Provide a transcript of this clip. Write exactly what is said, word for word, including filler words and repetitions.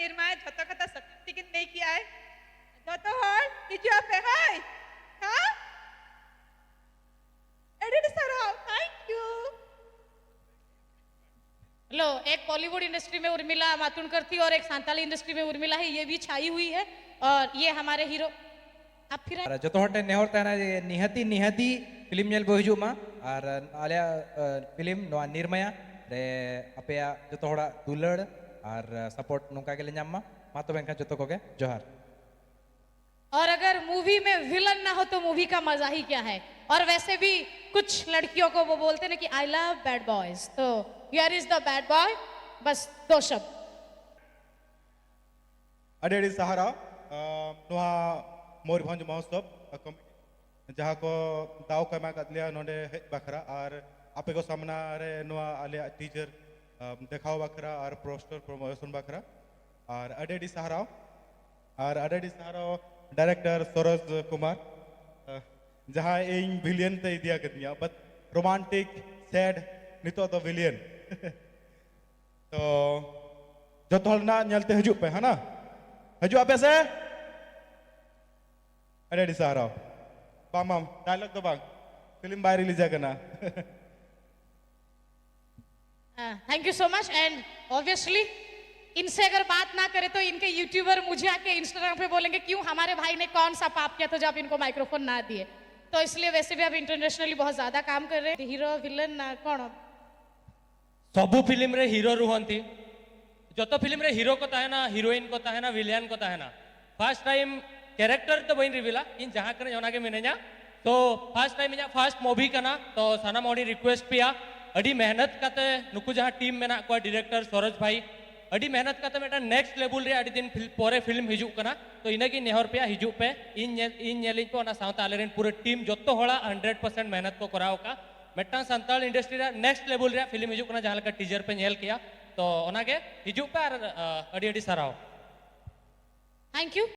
ᱱᱤᱨᱢᱟ ᱡᱷᱚᱛᱚ ᱠᱟᱛᱷᱟ ᱥᱚᱛᱭᱚ ᱛᱮᱠᱤᱱ ᱞᱟᱹᱭ ᱠᱮᱜᱼᱟᱭ᱾ ᱡᱷᱚᱛᱚ ᱦᱚᱲ ᱦᱤᱡᱩᱜ ᱟᱯᱮ, ᱦᱳᱭ? ᱦᱮᱸ? ᱟᱹᱰᱤ ᱟᱹᱰᱤ ᱥᱟᱨᱦᱟᱣ, thank you. लो, एक बॉलीवुड इंडस्ट्री में उर्मिला मातुंडकर थी और एक सांताली इंडस्ट्री में उर्मिला है, ये भी छाई हुई है। और ये हमारे हीरो, आप फिर आए। ᱟᱨ ᱡᱚᱛᱚ ᱦᱚᱲ ᱴᱷᱮᱱ ᱱᱮᱦᱚᱨ ᱛᱟᱦᱮᱱᱟ ᱡᱮ ᱱᱤᱦᱟᱹᱛᱤ ᱱᱤᱦᱟᱹᱛᱤ ᱯᱷᱤᱞᱢ ᱧᱮᱞ ᱵᱚ ᱦᱤᱡᱩᱜ ᱢᱟ᱾ ᱟᱨ ᱟᱞᱮᱭᱟᱜ ᱯᱷᱤᱞᱢ ᱱᱚᱣᱟ ᱱᱤᱨᱢᱟᱭᱟ ᱨᱮ ᱟᱯᱮᱭᱟᱜ ᱡᱚᱛᱚ ᱦᱚᱲᱟᱜ ᱫᱩᱞᱟᱹᱲ ᱟᱨ ᱥᱟᱯᱳᱨᱴ ᱱᱚᱝᱠᱟ ᱜᱮᱞᱮ ᱧᱟᱢ ᱢᱟ᱾ ᱢᱟ ᱛᱚᱵᱮ ᱮᱱᱠᱷᱟᱱ ᱡᱚᱛᱚ ᱠᱚᱜᱮ ᱡᱚᱦᱟᱨ᱾ और अगर मूवी में विलन ना हो तो मूवी का मजा ही क्या है। और वैसे भी कुछ लड़कियों को वो बोलते ना कि I love bad boys, तो here is the bad boy। बस दो शब्द। ᱟᱹᱰᱤ ᱟᱹᱰᱤ ᱥᱟᱨᱦᱟᱣ, ᱟᱢ, ᱱᱚᱣᱟ ᱢᱚᱭᱩᱨᱵᱷᱚᱸᱡᱽ ᱢᱚᱦᱳᱛᱥᱚᱵ ᱠᱚᱢᱤᱴᱤ ᱡᱟᱦᱟᱸ ᱠᱚ ᱫᱟᱣ ᱠᱚ ᱮᱢᱟ ᱟᱠᱟᱫ ᱞᱮᱭᱟ ᱱᱚᱰᱮ ᱦᱮᱡ ᱵᱟᱠᱷᱨᱟ ᱟᱨ ᱟᱯᱮ ᱠᱚ ᱥᱟᱢᱱᱟ ᱨᱮ ᱱᱚᱣᱟ ᱟᱞᱮᱭᱟᱜ ᱴᱤᱡᱟᱨ, ᱟᱢ, ᱫᱮᱠᱷᱟᱣ ᱵᱟᱠᱷᱨᱟ ᱟᱨ ᱯᱳᱥᱴᱟᱨ ᱯᱨᱚᱢᱳᱥᱚᱱ ᱵᱟᱠᱷᱨᱟ᱾ ᱟᱨ ᱟᱹᱰᱤ ᱟᱹᱰᱤ ᱥᱟᱨᱦᱟᱣ, ᱟᱨ ᱟᱹᱰᱤ ᱟᱹᱰᱤ ᱥᱟᱨᱦᱟᱣ ᱰᱟᱭᱨᱮᱠᱴᱚᱨ ᱥᱚᱨᱳᱡᱽ ᱠᱩᱢᱟᱨ, ᱟᱦ, ᱡᱟᱦᱟᱸᱭ ᱤᱧ ᱵᱷᱤᱞᱤᱭᱟᱱ ᱛᱮᱭ ᱤᱫᱤ ᱟᱠᱟᱫᱤᱧᱟ, but ᱨᱳᱢᱟᱱᱴᱤᱠ, ᱥᱮᱰ, ᱱᱤᱛᱚᱜ ᱫᱚ ᱵᱷᱤᱞᱤᱭᱟᱱ᱾ ᱛᱚ ᱡᱚᱛᱚ ᱦᱚᱲ ᱱᱟᱜ ᱧᱮᱞᱛᱮ ᱦᱤᱡᱩᱜ ᱯᱮ, ᱦᱟᱱᱟ ᱦᱤᱡᱩᱜ ᱟᱯᱮ ᱥᱮ? ᱟᱹᱰᱤ ᱟᱹᱰᱤ ᱥᱟᱨᱦᱟᱣ᱾ ᱵᱟᱝ ᱵᱟᱝ, ᱰᱟᱭᱞᱚᱜ ᱫᱚ ᱵᱟᱝ, ᱯᱷᱤᱞᱢ ᱵᱟᱭ ᱨᱤᱞᱤᱡ ᱟᱠᱟᱱᱟ᱾ Thank you so much. And obviously इनसे अगर बात ना करें तो इनके यूट्यूबर मुझे आके इंस्टाग्राम पे बोलेंगे, क्यों हमारे भाई ने कौन सा पाप किया था जो आप इनको माइक्रोफोन ना दिए। तो इसलिए वैसे भी आप इंटरनेशनली बहुत ज्यादा काम कर रहे हैं। हीरो विलन ना कौन? ସବୁ ଫିଲ୍ମରେ ହିରୋ ରୁହନ୍ତି। ᱡᱚᱛᱚ ᱯᱷᱤᱞᱢ ᱨᱮ ᱦᱤᱨᱳ ᱠᱚ ᱛᱟᱦᱮᱱᱟ, ᱦᱤᱨᱳᱭᱤᱱ ᱠᱚ ᱛᱟᱦᱮᱱᱟ, ᱵᱷᱤᱞᱤᱭᱟᱱ ᱠᱚ ᱛᱟᱦᱮᱱᱟ᱾ ᱯᱷᱟᱨᱥᱴ ᱴᱟᱭᱤᱢ ᱠᱮᱨᱮᱠᱴᱟᱨ ᱫᱚ ᱵᱟᱹᱧ ᱨᱤᱵᱷᱤᱞᱟ, ᱤᱧ ᱡᱟᱦᱟᱸ ᱠᱟᱹᱱᱟᱹᱧ ᱚᱱᱟᱜᱮ ᱢᱤᱱᱟᱹᱧᱟ᱾ ᱛᱚ ᱯᱷᱟᱨᱥᱴ ᱴᱟᱭᱤᱢ ᱤᱧᱟᱹᱜ ᱯᱷᱟᱨᱥᱴ ᱢᱩᱵᱷᱤ ᱠᱟᱱᱟ, ᱛᱚ ᱥᱟᱱᱟᱢ ᱦᱚᱲᱤᱧ ᱨᱤᱠᱩᱭᱮᱥᱴ ᱯᱮᱭᱟ, ᱟᱹᱰᱤ ᱢᱮᱦᱱᱚᱛ ᱠᱟᱛᱮ ᱱᱩᱠᱩ ᱡᱟᱦᱟᱸ ᱴᱤᱢ ᱢᱮᱱᱟᱜ ᱠᱚᱣᱟ, ᱰᱤᱨᱮᱠᱴᱚᱨ ᱥᱚᱨᱳᱡᱽ ᱵᱷᱟᱭ, ᱟᱹᱰᱤ ᱢᱮᱦᱱᱚᱛ ᱠᱟᱛᱮ ᱢᱤᱫᱴᱟᱝ ᱱᱮᱠᱥᱴ ᱞᱮᱵᱮᱞ ᱨᱮ ᱟᱹᱰᱤ ᱫᱤᱱ ᱯᱷᱤᱞ-, ᱯᱚᱨᱮ ᱯᱷᱤᱞᱢ ᱦᱤᱡᱩᱜ ᱠᱟᱱᱟ᱾ ᱛᱚ ᱤᱱᱟᱹᱜᱤᱧ ᱱᱮᱦᱚᱨ ᱯᱮᱭᱟ, ᱦᱤᱡᱩᱜ ᱯᱮ, ᱤᱧ ᱧᱮᱞ, ᱤᱧ ᱧᱮᱞᱤᱧ ᱯᱮ, ᱚᱱᱟ ᱥᱟᱶᱛᱮ ᱟᱞᱮᱨᱮᱱ ᱯᱩᱨᱟᱹ ᱴᱤᱢ ᱡᱚᱛᱚ ᱦᱚᱲᱟᱜ ᱦᱟᱱᱰᱨᱮᱰ ᱯᱟᱨᱥᱮᱱᱴ ᱢᱮᱦᱱᱚᱛ ᱠᱚ ᱠᱚᱨᱟᱣ ᱟᱠᱟᱫ᱾ ᱢᱤᱫᱴᱟᱝ ᱥᱟᱱᱛᱟᱲ ᱤᱱᱰᱟᱥᱴᱨᱤ ᱨᱮᱭᱟᱜ ᱱᱮᱠᱥᱴ ᱞᱮᱵᱮᱞ ᱨᱮᱭᱟᱜ ᱯᱷᱤᱞᱢ ᱦᱤᱡᱩᱜ ᱠᱟᱱᱟ, ᱡᱟᱦᱟᱸ ᱞᱮᱠᱟ ᱴᱤᱡᱟᱨ ᱯᱮ ᱧᱮᱞ ᱠᱮᱭᱟ᱾ ᱛᱚ ᱚᱱᱟᱜᱮ, ᱦᱤᱡᱩᱜ ᱯᱮ ᱟᱨ, ᱟ, ᱟᱹᱰᱤ ᱟᱹᱰᱤ ᱥᱟᱨᱦᱟᱣ᱾ Thank you.